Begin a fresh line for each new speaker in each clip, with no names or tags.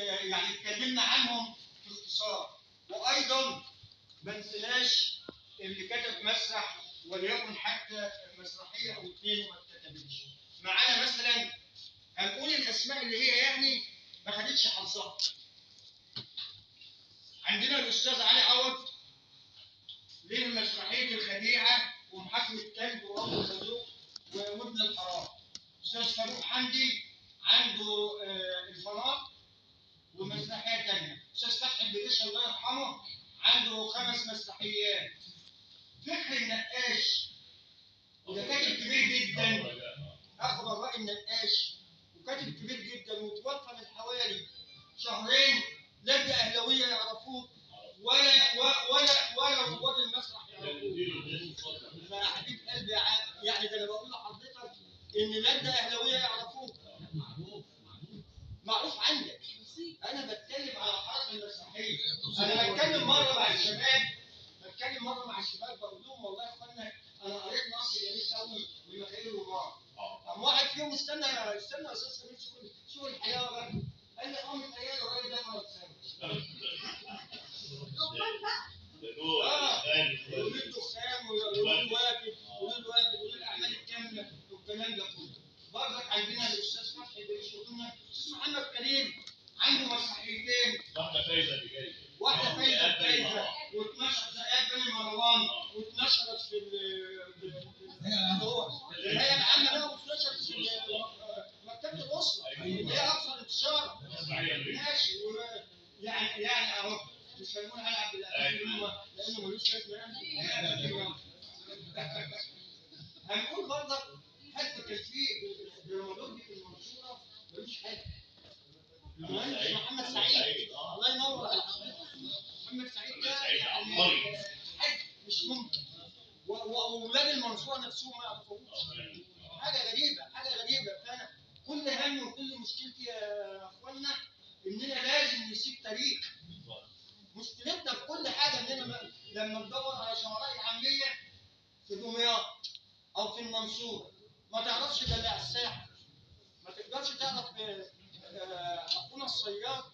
يعني اتكلمنا عنهم في اختصار. وايضا ما نسيناش اللي كتب مسرح وليكن حتى مسرحية او اثنين وما اتكتبتش. معانا مثلا هنقول الاسماء اللي هي يعني ما خدتش حظها. عندنا الاستاذ علي عوض ليه مسرحية الخديعة ومحاكمه كلب وابو صدوق وابن الحرام. استاذ فاروق حمدي عنده الفنار ومسرحيه ثانية. استاذ فتحي البريش الله يرحمه عنده 5 مسرحيات. فكري النقاش وده كاتب كبير جدا، اخو الرأي النقاش وكاتب كبير جدا، وتوفى من حوالي شهرين. لا اهلاويه يعرفوه ولا ولا ولا رواد المسرح يعرفوه. يا حبيب قلبي يعني ده انا بقول لحضرتك ان لا اهلاويه يعرفوه، معروف عندك. انا بتكلم على الحركة المسرحية. انا بتكلم مرة مع الشباب، بقول لهم والله يا اخوانا انا قريت نص جميل قوي لميخائيل رومان. قام واحد فيهم استنى يا استاذ سمير شوف الحلاوة بقى، قال لي متهيألي الراجل ده ما اتسابش. وليه دخان وليه واكب وليه الاعمال الكاملة والكلام ده كله. برضك عندنا الاستاذ فتحي بريش وقلنا الاستاذ محمد كريم عنده مسرحيتين،
واحدة فايزه بجايزه،
واحدة فايزه بجايزه و12 زقات بني مروان، واتنشرت في الهيئة العامة بقى، واتنشرت في مكتبه الاسرة اللي هي اكثر انتشارا. ماشي، يعني اهو مش هنقول علي عبد العزيز لانه ملوش لازمه يعني. هنقول برضك حتى كان في دراماتورجي في المنصورة ملوش حاجة. المهندس محمد سعيد الله ينور على حضرتك. محمد سعيد ده يعني حاجة مش ممكن، واولاد المنصورة نفسهم ما يعرفوش. حاجة غريبة، حاجة غريبة. فانا كل همي وكل مشكلتي يا اخوانا اننا لازم نسيب تاريخ. مشكلتنا في كل حاجة اننا لما ندور على شعراء العامية في دمياط او في المنصورة ما تعرفش ده اللي على الساحة، ما تقدرش تعرف اخونا الصياد،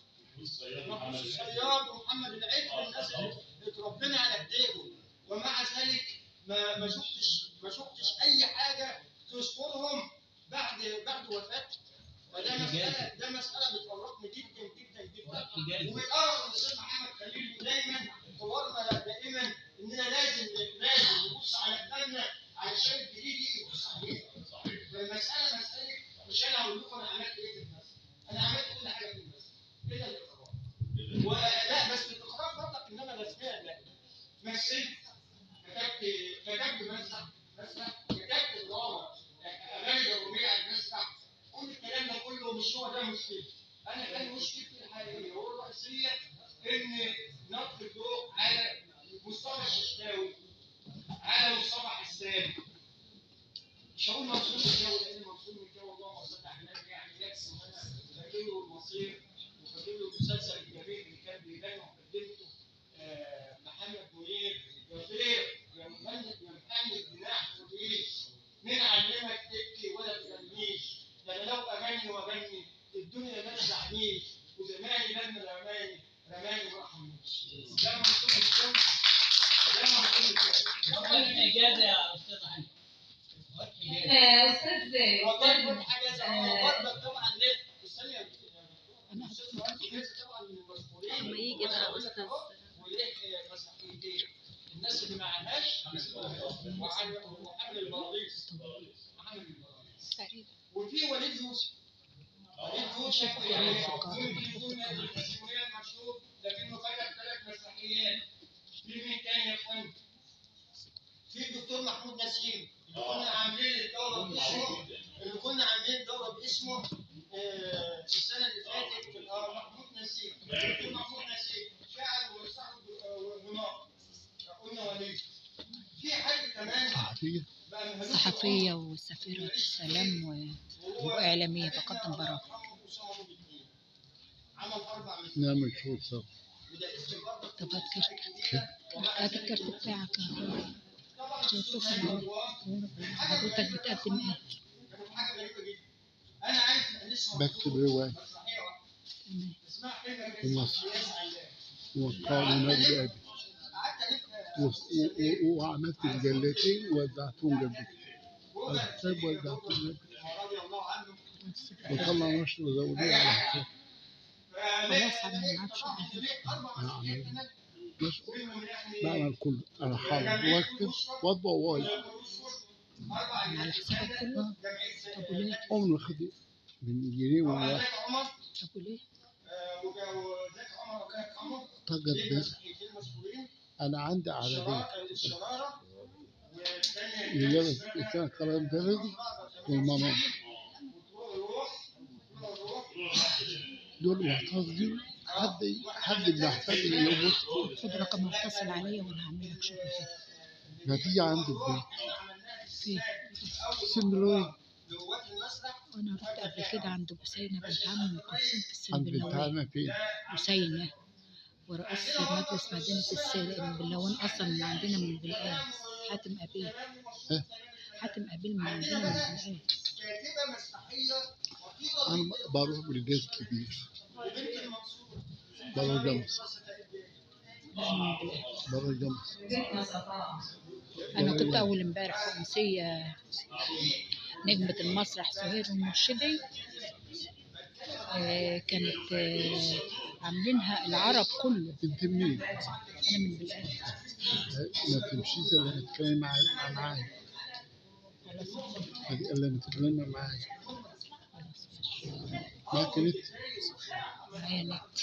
محمود الصياد ومحمد العتر، الناس اللي اتربينا على ايديهم، ومع ذلك ما شفتش اي حاجة تذكرهم بعد وفاته. فده مسالة، ده مسالة بتقربني جدا جدا جدا. ويقرب الاستاذ محمد خليل دايما حوارنا دائما اننا لازم نبص على قدامنا علشان الجديد يجي يبص علينا. فالمسالة مسالة مش انا هقول لكم انا عملت ايه في المسرح، انا عملت كل حاجة في المسرح الا الاخراج. ولا بس الاخراج برضك ان انا رسميا لا مثلت، كتبت مسرح، كتبت دراما، اغاني درامية على المسرح، كل الكلام ده كله مش هو ده مشكلتي. انا كان مشكلتي الحقيقية والرئيسيه ان نلقي الضوء على مصطفى الششتاوي، على مصطفى حسان. مش هقول منصور مكاوي لان منصور مكاوي اللهم صل على النبي يعني يكفي ان انا فاكر له المصير وفاكر له المسلسل الجميل اللي كان بيغني وقدمته محمد منير، يا طير يا مهند يا محمد جناح خديش، مين علمك تبكي ولا تغنيش، ده انا لو اغني واغني الدنيا ما تزعنيش، وزماني لما رماني ما رحمنيش. ده منصور مكاوي، ده منصور مكاوي.
اجازه يا استاذ علي.
استاذ
والله كل حاجة برضك طبعا ليه؟ استنى يا دكتور، الاستاذ مهندس طبعا من المشهورين.
لما يجي بقى استاذ
وليه مسرحيتين الناس اللي ما عندهاش، وحمل البراغيث، حمل البراغيث. وفي وليد يوسف، وليد يوسف يعني ممكن يكون الجمهورية المشهور لكنه كتب 3 مسرحيات. في مين تاني يا اخوان؟ في الدكتور محمود نسيم اللي كنا عاملين الدورة باسمه، اللي كنا عاملين الدورة باسمه السنة اللي فاتت. محمود نسيم، الدكتور محمود نسيم شاعر وصاحب وناقد. قلنا وليد. في حد كمان
صحفية وسفيرة سلام وإعلامية بقدم برامج.
نعمل شو.
طب هات كارت، هات الكارت بتاعك عشان تصل. حضرتك بتقدم ايه؟
حاجة غريبة جدا. انا عايز
بكتب رواية.
تمام.
ومصر وقالوا نادي أبي وعملت مجلتين ووزعتهم قبل كده على حساب، وزعتهم قبل كده وطلع نشر زودية على حساب.
خلاص انا ما اعرفش.
أنا عملت نشر، بعمل كله أنا حاضر، وأكتب وأطبع وأوزع.
على حسابك كله؟ طب وليه؟
عمري ما خدت من جنيه ولا واحد.
طب وليه؟
طاقة دماغ. أنا عندي عددين مجلة إنسان كلام بلدي والمنار، دول محتفظين. حد بيحتاج يبص.
خد رقم واتصل عليا وانا هعمل لك شغل حلو.
نتيجة عندي البيت.
فين؟
سندروي.
وانا رحت قبل كده عند بوسينة بنت عم ام كلثوم في
عند بنت
السنبلاوية.
عمها فين؟
بوسينة ورئاسة مجلس مدينة السنبلاوين أصلا من عندنا من بلقاس. حاتم أبيل.
ها؟
حاتم أبيل من عندنا من بلقاس.
أنا بروح بالجيش كبير، بروح جمص.
لا، أنا من بلقاس.
بروح جمص.
أنا كنت أول امبارح في أمسية نجمة المسرح سهير المرشدي، كانت عاملينها العرب كله.
أنت منين؟
أنا من بلقاس.
ما تمشيش إلا لما تتكلمي معايا.
خلاص.
إلا لما تتكلمي معايا.
خلاص ماشي.
معاك نت؟
معايا نت.